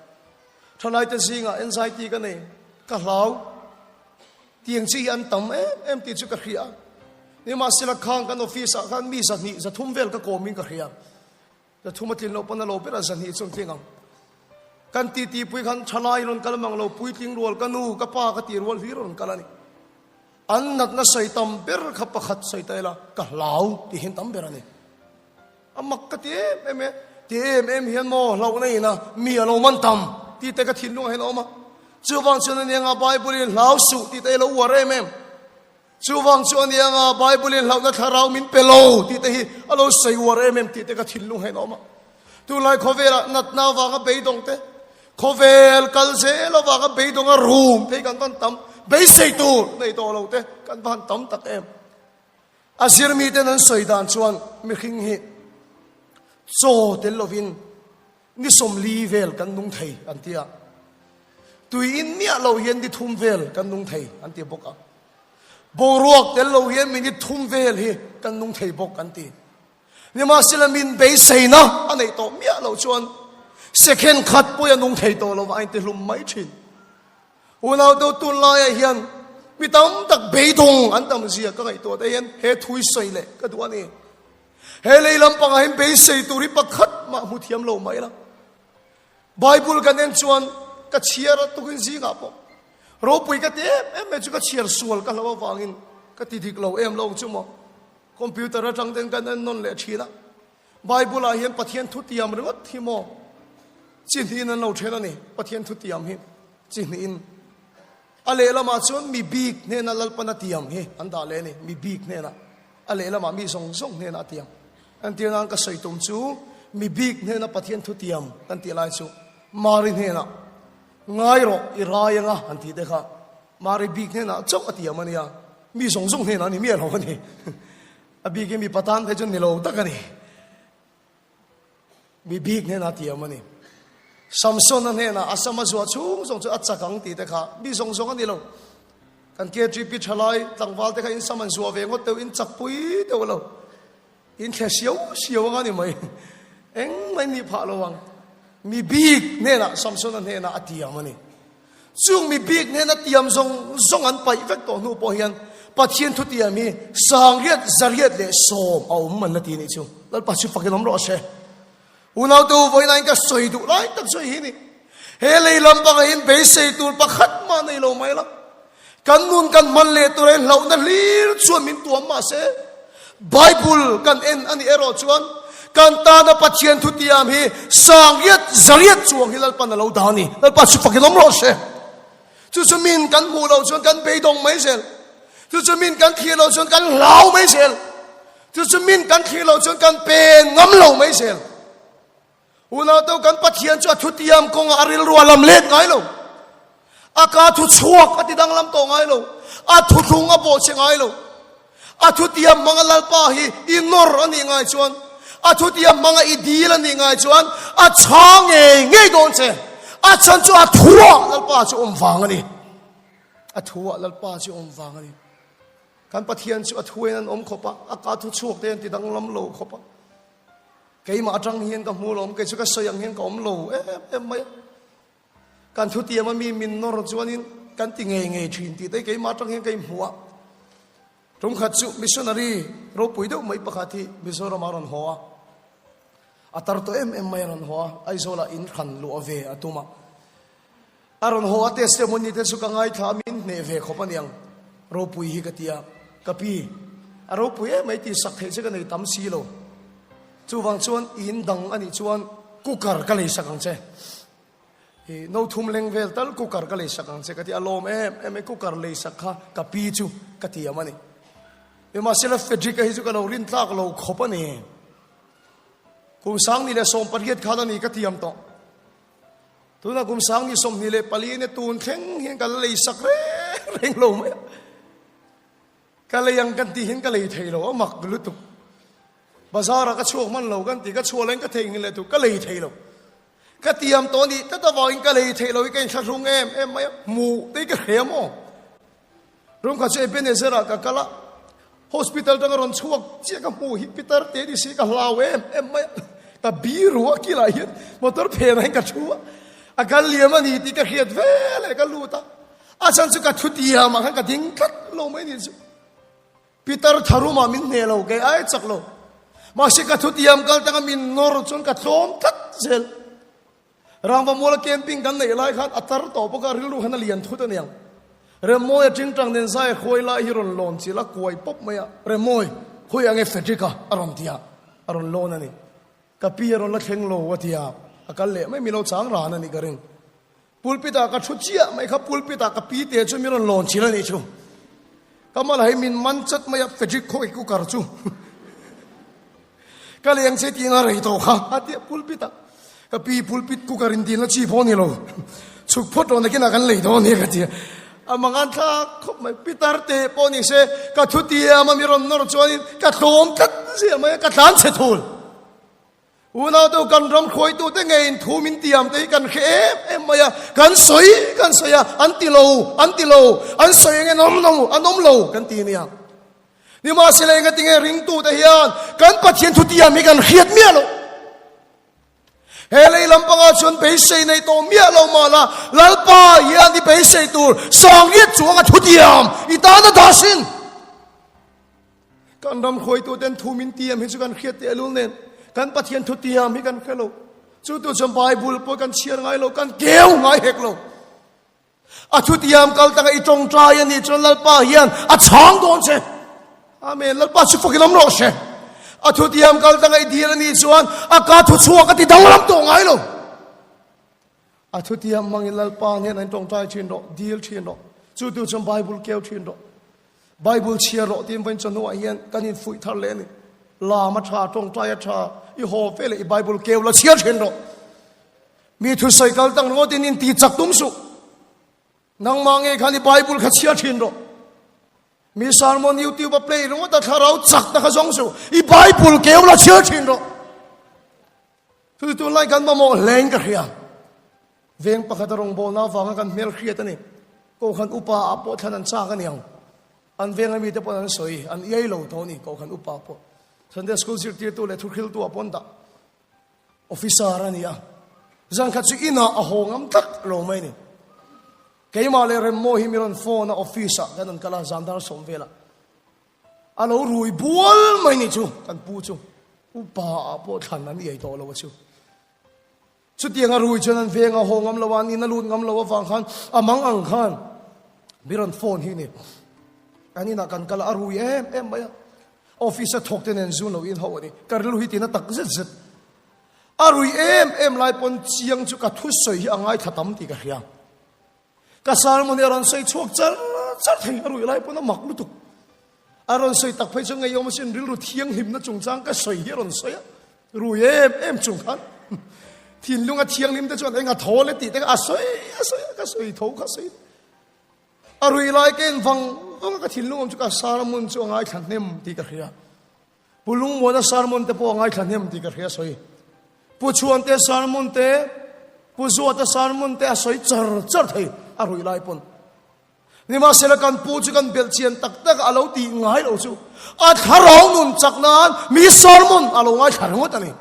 Thalai te zingah anxiety ka nei, ka hlau tiang chi hi an tam em em tih chu ka hria. Nimahsela khang kan office ah khan mi 200 300 vel ka kawm in ka hria. 300 a tlin loh pawn a lo ber a 200 chu an tling ang. Kan titi pui khan thalai rawn kal mang lo puitling rual ka nu ka pa ka tih rual hlir rawn kal a ni. An natna sawi tam ber kha pakhat sawi ta ila, ka hlau tih hian tam ber a ni. A mak ka ti em em e, ti em em hian maw hlauhna ina mi a lo man tam tih te ka thinlungah hian a awm a. Chuvang chuan a ni anga Bible in hlau suh tih te hi lo uar em em. Chuvang chu a ni anga Bible in hlauhna thlarau min pe lo tih te hi a lo sawi uar em em tih te ka thinlung hian a awm a. Tunlai khawvelah natna avanga beidawng te, khawvel kal zel avanga beidawng a rum te hi kan van tam, beisei tur nei tawh lo te kan van tam tak em. A zirmi ten an sawi dan chuan mihring hi chaw tel lovin ni 40 vel kan nung thei an ti a, tui in miah lo hian ni 3 vel kan nung thei an ti bawk a, boruak tel lo hian minute 3 vel hi kan nung thei bawk an ti. Nimahsela min beiseina a neih tawh miah loh chuan second khat pawh a nung thei tawh lo va, a intihlum mai thin. Unau deuh tunlaiah hian mi tam tak beidawng an tam zia ka ngaihtuah te hian he thu hi sawi leh ka duh a ni. He lei lampangah hian beisei tur hi pakhat mah hmu thiam lo mai la. Bible kan en chuan ka chhiar a tukin zingah pawh ropui ka ti em em mai chu ka chhiar sual ka hlo avangin ka ti dik lo em lo chu maw. Computer atang ten kan en nawn leh thin a, Bible ah hian Pathian thutiam ringawt hi maw chi hnihin an lo then a ni, Pathian thutiam hi chi hnihin. A lehlamah chuan mi bik hnena Lalpan a tiam hi an dah leh a ni, mi bik hnena, a lehlamah mi zawng zawng hnena a tiam. Entir nan ka sawi tum chu mi bik hnena Pathian thutiam kan tih lai chu Mari hnenah ngai rawh i rai anga han tih te kha Mari bik hnenah chauh a tiam a nia, mi zawng zawng hnenah a ni miah lo a ni. A bikin mi patan phei chu ni lo tak a ni. Mi bik hnenah a tiam a ni. Samsona hnenah a sam a zuah chhung zawng chu a chak ang tih te kha mi zawng zawng a ni lo. Kan KGP thalai tlangval te kha in sam an zuah ve ngawt deuh in chak pui deuh lo. In thle siau siau anga ni mai. Engmah in nih phah lo ang. Mi bik hnenah Samsona hnenah a tiam a ni. Chung mi bik hnena tiam zawng zawng an paih vek tawh hnu pawh hian Pathian thutiam hi 10,000 110 a awm an la ti a nih chu. Lalpa chu fakin awm rawh se. Unaute u vawiin ka sawi duh lai tak chu hei hi ni. He lei lampangah hian beisei tur pakhat mah nei lo mai la. Kan nun kan hman leh tur hian hlauhna hlir chuan min tuam mah se, Bible kan en a nih erawh chuan kan tana Pathian thutiam hi 10,000 100 chuang hi Lalpan a lo dah a ni. Lalpa chu fakin awm rawh se. Chu chu min kan hmuh loh chuan kan beidawng mai zel. Chu chu min kan thlir loh chuan kan hlau mai zel. Chu chu min kan thlir loh chuan kan pen ngam lo mai zel. Unau kan Pathian chu a thutiam kawngah a rilru a lam let ngai lo. A ka thu chhuak a ti danglam tawh ngai lo. A thuthlung a bawhchhe ngai lo. A thutiam hmanga Lalpa hi i nawr a nih ngai chuan, a thutiam hmanga i dil a nih ngai chuan a chhang ngei ngei dawn che. A chhan chu a thuah Lalpa chu awm vang a ni. A thuah Lalpa chu awm vang a ni. Kan Pathian chu a thuin an awm khawp a, a ka thu chhuak te an ti danglam lo khawp a. Keimah atang hian ka hmu lo awm, kei chu ka sawi ang hian ka awm lo em em mai a. Kan thutiam a mi min nawr chuanin kan ti ngei ngei thin tih te keimah atang hian ka inhmu a. Tumkhat chu missionary ropui deuh mai pakhat hi Mizoram a rawn haw a. A tar tawh em em mai a rawn haw a, Aizawlah in hran luah ve a tum a. A rawn haw a testimony te chu ka ngaithla a, min hneh ve khawp aniang ropui hi ka ti a, ka pi a ropui em mai tih sak theih che ka nei tam si lo. Chuvang chuan in dang anih chuan cooker ka lei sak ang che. I no thum leng vel tal cooker ka lei sak ang che ka ti a, lawm em em e cooker lei sak kha ka pi chu ka ti am a ni. Nimahsela Frederick-a hi chu ka lo rin tlak lo khawp a ni. Kum sangni leh 18 khan a ni ka tiam tawh. Tuna kum sangni 24 ne tun thleng hian ka la lei sak reng reng lo mai a. Ka lei ang kan tih hian ka lei thei lo a mak lutuk. Bazar ah ka chhuak hman lo kan ti, ka chhuah laiin ka theihnghilh leh tur ka lei thei lo. Ka tiam tawh nih tlat avangin ka lei thei lo hi ka inthlahrung em em mai a, hmuh te hi ka hre maw? Rum kha chu Ebenezer ah ka kal a, hospital tanga rawn chhuak chiah ka hmuh hi pitar te ni si ka hlau em em mai a, ka biru a kilah hian motor phenah hian ka thu a, a kal liam a ni tih ka hriat veleh ka lut a, a chhan chu ka thu tiam ah khan ka ding tlat lo mai ni chu. Pitar tharumah min hneh lo, kei ai chak lo. Mahse ka thutiam kal tanga min nawr chuan ka tlawm tlat zel. Rangva muala camping kan neih lai khan a tar tawh bawk a, rilru khan a lian thut aniang. Remmawi a tingtang nen zai hruai lai hi rawn lawn chilh a, kuai pawp mai a, Remmawi, khawi ang e Frederick-a a rawn ti a, a rawn lawn a ni. Ka pi a rawn la thleng lo a ti a, a kal leh mai, mi lo chang ran a nih ka ring. Pulpit ah ka thu chiah mai kha pulpit ah ka pi te chu min rawn lawn chil a nih chu. Ka mal hei min man chat mai a Frederick khawi cooker chu ka leng che tih anga rei tawh kha a ti a pulpit ah ka pi pulpit cooker in dilna chi pawh a ni lo chhuk phawt rawh nakin ah kan lei dawn nia ka ti a. A mangan thlak khawp mai pitar te pawh ni se ka thu tiam a mi rawn nawr chuanin ka tlawm tlat ziah mai a ka tlan chhe thul. Unautu kan ram hruaitute ngeiin thu min tiam te hi kan hre em em mai a, kan sawi kan sawi a, an ti lo, an ti lo, an sawi eng an awm lo, an awm lo kan ti nia. Nimahsela engatinge ringtute hian kan Pathian thu tiam hi kan hriat miah loh. He lei lampangah chuan beisei nei tawh miah lo mah la, Lalpa hian i beisei tur sangriat chuanga thu tiam i tan a dah sin. Kan ram hruaituten thu min tiam hi chu kan hriat tehlul nen kan Pathian thu tiam hi kan hre lo. Chu tu chuan Bible pawh kan chhiar ngai lo, kan keu ngai hek lo. A thu tiam kal taka i tawngtai a nih chuan Lalpa hian a chhang dawn che. Amen. Lalpa chu fakin awm rawh se. A thu tiam kal taka i dil a nih chuan a ka thu chhuak a ti danglam tawh ngai lo. A thutiam hmangin Lalpa hnenah in tawngtai thin rawh, dil thin rawh. Chu tu chuan Bible keu thin rawh. Bible chhiar rawh tiin vawiin chawhnuah hian kan infuih thar leh a ni. Lam a tha, tawngtai a tha, i haw fe leh i Bible keu la chhiar thin rawh. Mi thusawi kal tang ringawtin in ti chak tum suh. Nangmah ngei khan i Bible kha chhiar thin rawh. Mi sermon YouTube a play ringawt a thlarau chak na kha zawng suh. I Bible keu la chhiar thin rawh. Chu tunlai kan mamawh hlein ka hria. Veng pakhat a rawngbawlna avanga kan hmel hriat a ni. Kohhran upa ah pawh thlan an chak a niang. An venga mite pawh an sawi, an iai lo tawh a ni Kohhran upa pawh. Sunday school zirtirtu leh thuhriltu ah pawh an dah. Officer a ni a. Zan khat chu inah a haw ngam tlat lo mai a ni. Keimah leh Remmaw hi mi rawn phone a office ah kan rawn kal a zan dar sawm velah. A lo rui bual mai ni chu kan pu chu upa ah pawh thlan an iai tawh lo a chu. Chutiang a rui chuan an veng a haw ngam lo a, an in a lut ngam lo avang khan a mang ang khan mi rawn phone hi ni. An inah kan kal a, a rui em em mai a. Office a thawk te nen zun lo in ho a ni. Ka rilru hi tina tak zet zet. A rui em em lai pawn chiang chu ka thusawi hi a ngaithla tam tih ka hria. Ka sermon hi a rawn sawi chhuak char char thei, a ruih lai pawn a mak lutuk. A rawn sawi tak phei chu ngeiawm asin rilru thianghlimna chungchang ka sawi hi a rawn sawi a, rui em em chung khan thinlunga thianghlim te chuan enga thaw le tih te kha a sawi a sawi a, ka sawi tho kha sawi. A ruih lai ka en vang vang a, ka thinlung awm chu ka sermon chu a ngaithla hnem tih ka hria. Pu Lungmuana sermon te pawh a ngaithla hnem tih ka hria sawi. Pu Chhuante sermon te. Pu Zuata sermon te a sawi char char thei a ruih lai pawn. Nimahsela kan pu chu kan belh chian tak tak a lo tih ngai lo chu a thlarau nun chak nan mi sermon a lo ngaithla ringawt a ni.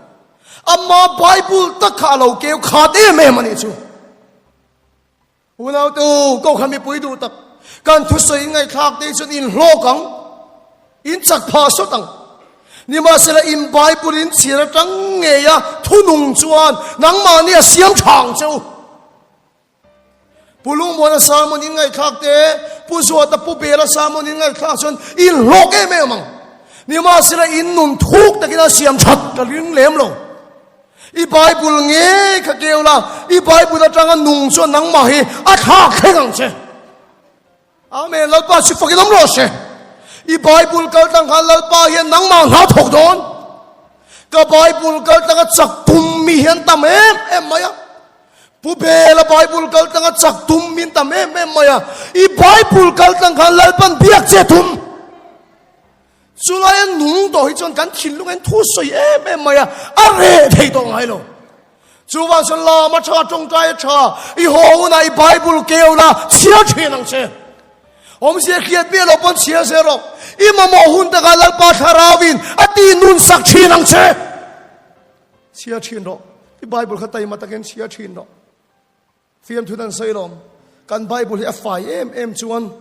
Ama Bible tak kha a lo keu khat em em a nih chu. Unau te u, Kohhran mipui duh tak, kan thusawi in ngaihthlak te hi chuan in hlawk ang, in chak phah sawt ang. Nimahsela in Bible in chhiar atang ngei a thunung chuan nangmahni a siam tha ang che u. Pu Lungmuana sermon in ngaihthlak te, Pu Zuata Pu Bela sermon in ngaihthlak chuan in hlawk em em ang. Nimahsela in nun thuk takin a siam that ka ring lem lo. I Bible ngei kha keu la, i Bible atanga nung chuan nangmah hi a thlak thleng ang che. Amen. Lalpa chu fakin awm rawh se. I Bible kal tlang khan Lalpa hian nangmah hna thawk dawn. Ka Bible kal tlanga chak tum mi hian tam em em mai a. Pu Bela Bible kal tlanga chak tum min tam em em mai a. I Bible kal tlang khan Lalpan biak che tum. Chulaia nung tawh hi chuan kan thinlung in thu sawi em em mai a, a reh thei tawh ngai lo. Chuvang chuan lam a tha, tawngtai a tha, i haw hunah i Bible keu la chhiar thin ang che. Awmzia hriat miah lo pawn chhiar zel rawh. I mamawh hun takah Lalpa Thlarauin a ti nun sak thin ang che. Chhiar thin rawh. I Bible kha taima takin chhiar thin rawh. Fiamthu dan sawi lawm. Kan Bible hi a fai em em chuan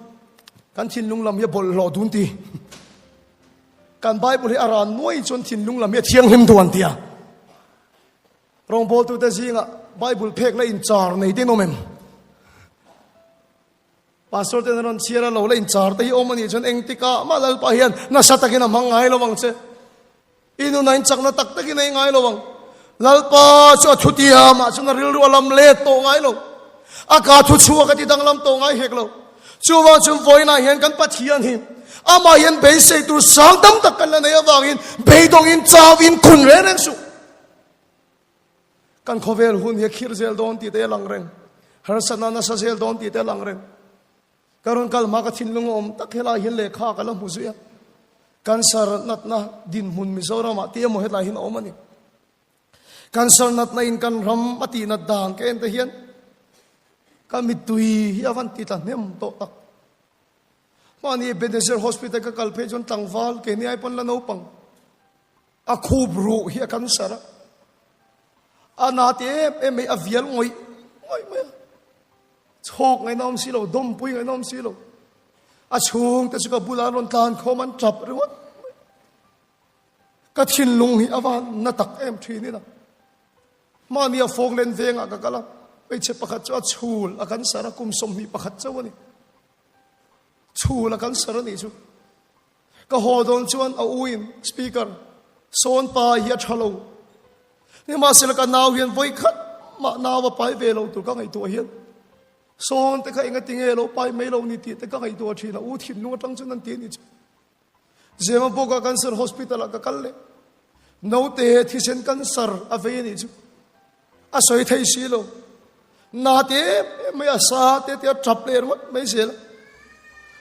kan thinlung lam hi a bawlhhlawh dun ti. Kan Bible hi a ran nuai chuan thinlung lam hi a thianghlim duh an tia. Rawngbawltute zingah Bible phek la inchar nei te an awm em? Pastor ten an rawn chhiar a lo la inchar te hi awm a nih chuan engtikah mah Lalpa hian nasa takin a hmang ngai lo ang che. I nuna in chakna tak takin a i ngai lo ang. Lalpa chu a thutiam ah chuan a rilru a lam let tawh ngai lo. A ka thu chhuak a ti danglam tawh ngai hek lo. Chuvang chuan vawiinah hian kan Pathian hi amah hian beisei tur sang tam tak kan la nei avangin beidawngin chauhin kun reng reng suh. Kan khawvel hun hi a khirh zel dawn tih te a lang reng. Harsatna nasa zel dawn tih te a lang reng. Ka rawn kal hma ka thinlung a awm tak helai hian lehkha ka la hmu zui a. Cancer natna dinhmun Mizoramah tih emaw hetlai hian a awm a ni. Cancer natna in kan ram a tih nat dan ka en te hian ka mittui hi a van ti tla hnem tawh tak. Hmani Ebenezer Hospital ka kal phei chuan tlangval keini ai pawn la naupang a khup ruh hi a cancer a. A na ti em em mai a vial ngawih ngawih mai a. Chhawk ngaihna awm si lo, dawmpui ngaihna awm si lo. A chhungte chu ka bulah an rawn tlan khawm an tap ringawt mai. Ka thinlung hi a van na tak em thin ina. Mahni a Falkland vengah ka kal a, hmeichhe pakhat chu a chhul a kan sar a, kum 21 chauh a ni. Chhul a kan sar a nih chu. Ka haw dawn chuan a u in speaker sawn pa hi a tha lo. Nimahsela ka nau hian vawi khat mah nau a pai ve lo tur ka ngaihtuah hian sawn te kha enga tinge lo pai mai lo ni tih te ka ngaihtuah thin a u thinlung atang chuan an ti a ni chu. Zemabawk ah cancer hospital ah ka kal leh naute thisen cancer a vei a nih chu. A sawi thei si lo. Na te em em mai a sa te te a tap leh ringawt mai zel a.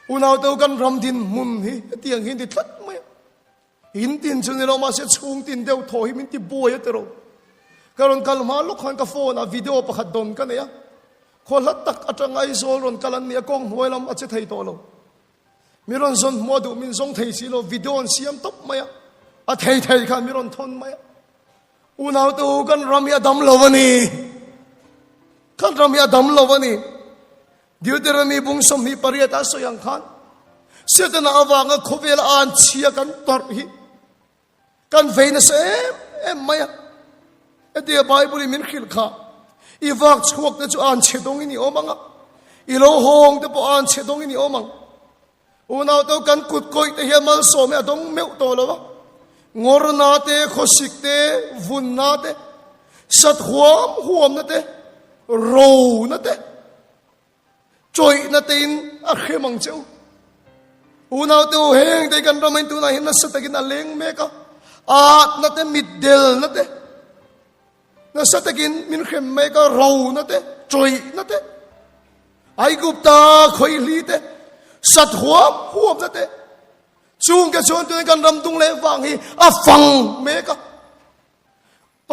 Unau te kan ram din hmun hi hetiang hi an ti tlat mai a. In tin chu ni lo mahse chhung tin deuh thaw hi min ti buai a tiro. Ka rawn kal hma lawk khan ka phone ah video pakhat dawn ka nei a. Khaw hla tak atang Aizawl rawn kal an ni a kawng hnuai lam a che thei tawh lo. Mi rawn zawn hmuh a duh min zawng thei si lo video an siam tawp mai a. A thei thei khan mi rawn thawn mai a. Unaute u, kan ram hi a dam lo a ni. Kan ram hi a dam lo a ni. Deuteronomy bung 28 a sawi ang khan, Setana avanga khawvel an chhia kan tawrh hi kan vei nasa em em mai a. Hetia Bible in min hrilh kha, i vak chhuak te chu an chhe dawngin i awm ang a, i lo hawng te pawh an chhe dawngin i awm ang. Unau to kan kut kawih te hian malsawm hi a dawng meuh tawh lo a. Ngawrna te, khawsik te, vunna te, sat huam huamna te, rona te, chawihna te in a hrem ang che u. Unau te u heng te kan ram in tunah hian nasa takin a leng mek a. Atna te, mitdelna te, nasa takin min hrem mek a, rona te, chawihna te, Aigupta khawihli te, sat huam huamna te, chungte chuan tunin kan ram dung leh vang hi a fang mek a.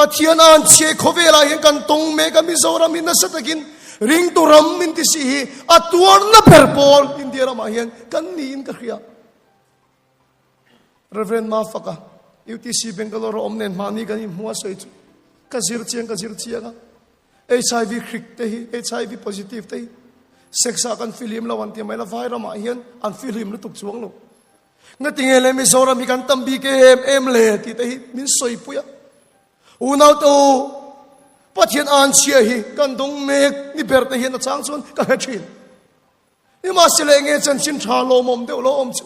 Pathian an chhiai khawvelah hian kan tawng mek a, Mizoram hi nasa takin ringtu ram min ti si hi a tuarna ber pawl India ramah hian kan niin ka hria. Rev. Mafaka, UTC Bangalore a awm nen mahni kan inhmu a sawi chu ka zir chiang ka zir chiang a. HIV hrik te hi, HIV positive te hi sex ah kan fihlim lo an ti mai la, vai ramah hian an fihlim lutuk chuang lo. Nga tinge le Mizoram hi kan tam bik em em le tih te hi min sawi pui a. Unau te u, Pathian an chhia hi kan dawng mek ni ber te hian a chang chuan ka hre thin. Nimahsela enge chanchin tha lawmawm deuh lo awm chu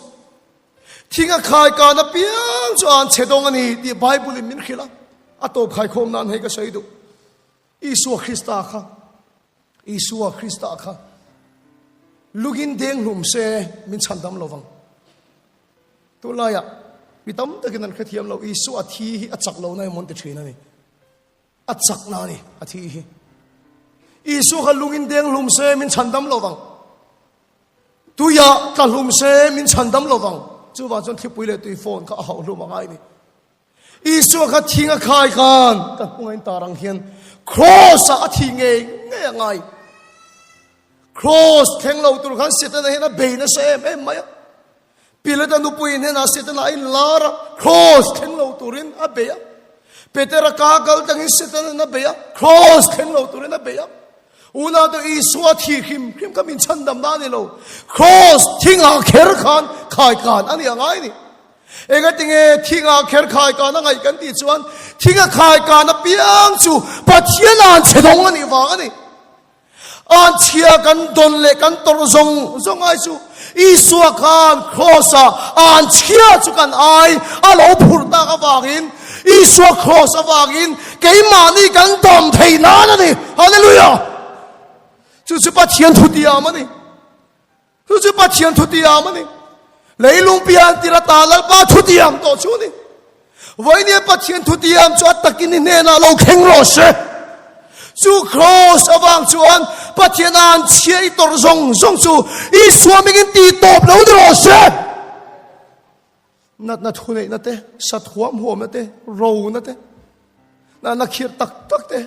thing a khai kan apiang chu an chhe dawng a ni tih Bible in min hrilh a, a tawp khaikhawm nan hei ka sawi duh. Isua Krista kha, Isua Krista kha lugin deng hlum se min chhan dam lovang. Tunlaiah mi tam takin an hrethiam lo, Isua thi hi a chak lo na emaw an ti thin a ni. A chakna a ni, a thi hi. Isua kha lungin deng hlum se min chhandam lo vang. Tuiah tla hlum se min chhandam lo vang. Chuvang chuan thlipui leh tui fawn kha a hauh hlum a ngai ni. Isua kha thing a khai khan ka hnunga in tar ang hian cross ah a thi ngei ngei a ngai. Cross thleng lo tur khan Setana hian a bei nasa em em mai a. Pilata nupui hnenah Setana a inlar a, Kraws thleng lo turin a bei a. Petera ka kal tangin Setana'n a bei a, Kraws thleng lo turin a bei a. Unaute Isua thi hrim hrim kha min chhandamna a ni lo. Kraws thingah kher khan khaikan a ni a ngai ni. Engatinge thingah kher khaikan a ngaih kan tih chuan thinga khaikan apiang chu Pathian an chhe dawng a nih vang a ni. An chhia kan dawn leh kan tawrh zawng zawng ai chu Isua khan Kraws ah an chhia chu kan ai a lo phurh tak avangin Isua Kraws avangin keimahni kan dawm thei nan a ni. Hallelujah! Chu chu Pathian thutiam a ni. Chu chu Pathian thutiam a ni. Leilung pian tir ata Lalpa thutiam tawh chu a ni. Vawinia Pathian thutiam chu a takin i hnenah lo thleng rawh se. Chu kraws avang chuan Pathian an chhia i tawrh zawng zawng chu Isua mingin tih tawp lo ni rawh se. Natna thuneihna te, sat huam huamna te, rona te, natna khirh tak tak te,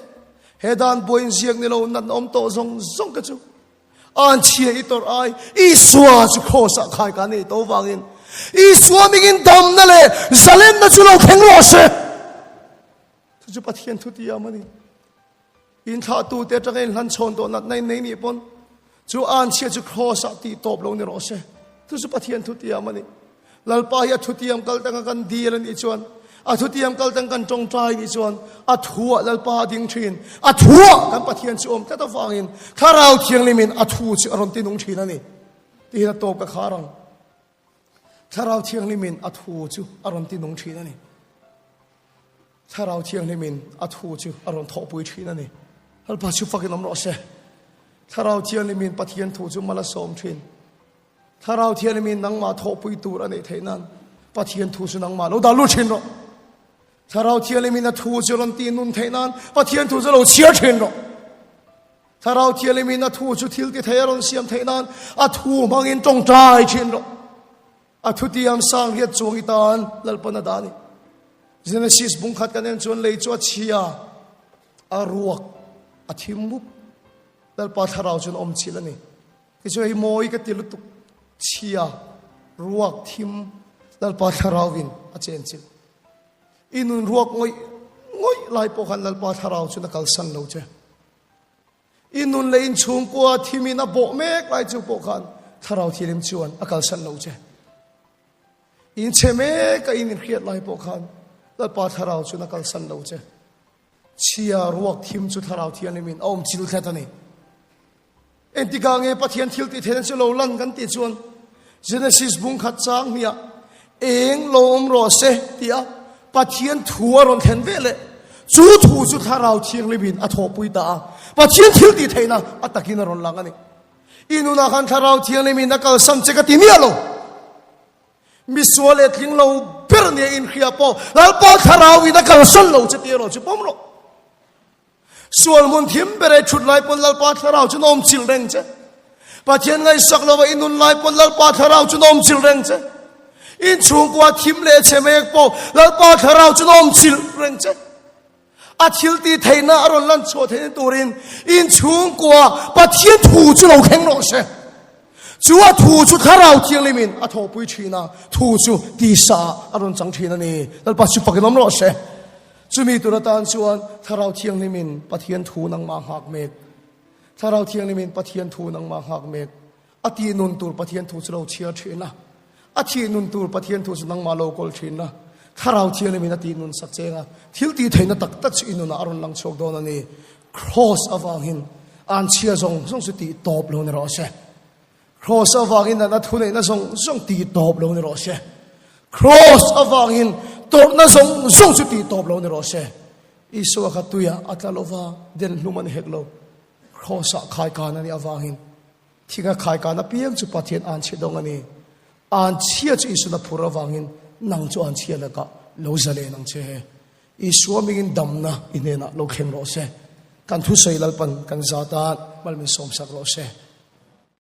he dan buai inziak ni lo natna awm tawh zawng zawng te chu an chhia i tawrh ai Isua chu kraws ah khai ka nei to vangin Isua mingin damna leh zalenna chu lo thleng rawh se. Chu chu Pathian thutiam a ni. Inthlahtute atanga inhlan chhawn tawh natna in nei nih pawn chu anchhia chu kraws ah tih tawp lo ni rawh se. Chu chu Pathian thutiam a ni. Lalpa hi a thutiam kal tanga kan dil a nih chuan, a thutiam kal tang kan tawngtai nih chuan a thuah Lalpa a ding thin. A thuah kan Pathian chu awm tlat avangin Thlarau Thianghlimin a thu chu a rawn tinung thin a ni. Tihin a tawp ka khar ang. Thlarau Thianghlimin a thu chu a rawn tinung thin a ni. Thlarau Thianghlimin a thu chu a rawn thawhpui thin a ni. Lalpa chu fakin awm rawh se. Thlarau Thianghlimin Pathian thu chu mal a sawm thin. Thlarau Thianghlimin nangmah thawhpui tur a neih theih nan Pathian thu chu nangmah lo dah lut thin rawh. Thlarau Thianghlimin a thu chu rawn tih nun theih nan Pathian thu chu lo chhiar thin rawh. Thlarau Thianghlimin a thu chu thil ti thei a rawn siam theih nan a thu hmangin tawngtai thin rawh. A thutiam sang hiat chuang i tan Lalpan a dah a ni. Genesis bung khat kan en chuan lei chu a chhia, a ruak, a thim mup. Lalpa thlarau chuan a awm chhilh a ni. Tichuan hei mawi ka ti lutuk, chhia, ruak, thim Lalpa thlarauin a chen chilh. I nun ruak ngawih ngawih lai pawh khan Lalpa thlarau chuan a kalsan lo che. I nun leh inchhungkua thimin a bawh mek lai chu pawh khan Thlarau Thianghlim chuan a kalsan lo che. Inchhe mek a in inhriat lai pawh khan Lalpa Thlarau chuan a kalsan lo che. Chhia ruak thim chu Thlarau Thianghlimin a awm chil thlet a ni. Engtikah nge Pathian thil tih theihna chu lo lan kan tih chuan Genesis bung khat chang hniah eng lo awm rawh se tia Pathian thu a rawn thlen ve leh chu thu chu Thlarau Thianghlimin a thawhpui ta a, Pathian thil tih theihna a takin a rawn lang a ni. I nunah khan Thlarau Thianghlimin a kalsan che ka ti miah lo. Misual leh tling lo ber nia inhria pawh Lalpa Thlarauin a kalsan lo che tih erawh chu pawm rawh. Sual hmun thim ber ei thut lai pawn Lalpa Thlarau chu nawm chilh reng che. Pathian ngaihsak lova i nun lai pawn Lalpa Thlarau chu nawm chilh reng che. In chhungkua thim leh chhe mek pawh Lalpa Thlarau chu nawm chilh reng che. A thiltih theihna a rawn lan chhuah theihna turin in chhungkua Pathian thu chu lo thleng rawh se. Chu a thu chu Thlarau Thianghlimin a thawhpui thin a, thu chu tisa ah a rawn chang thin a ni. Lalpa chu fakin awm rawh se. Chumi tur atan chuan Thlarau Thianghlimin Pathian thu nangmah nghak mek. Thlarau Thianghlimin Pathian thu nangmah nghak mek. A tih nun tur Pathian thu chu lo chhiar thin a, a thih nun tur Pathian thu chu nangmah lo kawl thin a, Thlarau Thianghlimin a tih nun sak cheng a, thil tih theihna tak tak chu i nunah a rawn lang chhuak dawn a ni. Kraws avangin an chhia zawng zawng chu tih tawp lo ni rawh se. Kraws avangin natna thuneihna zawng zawng tih tawp lo ni rawh se. Kraws avangin tawrhna zawng zawng chu tih tawp lo ni rawh se. Isua kha tuiah a tla lova, den hlum a ni hek lo. Kraws-ah khaikan a nih avangin Thinga khaikan apiang chu Pathian anchhe dawng a ni. Anchhia chu Isuan a phur avangin nang chu anchhia lakah lo zalen ang che. Isua mingin damna i hnenah lo thleng rawh se. Kan thusawi Lalpan kan zat a, mal min sawmsak rawh se.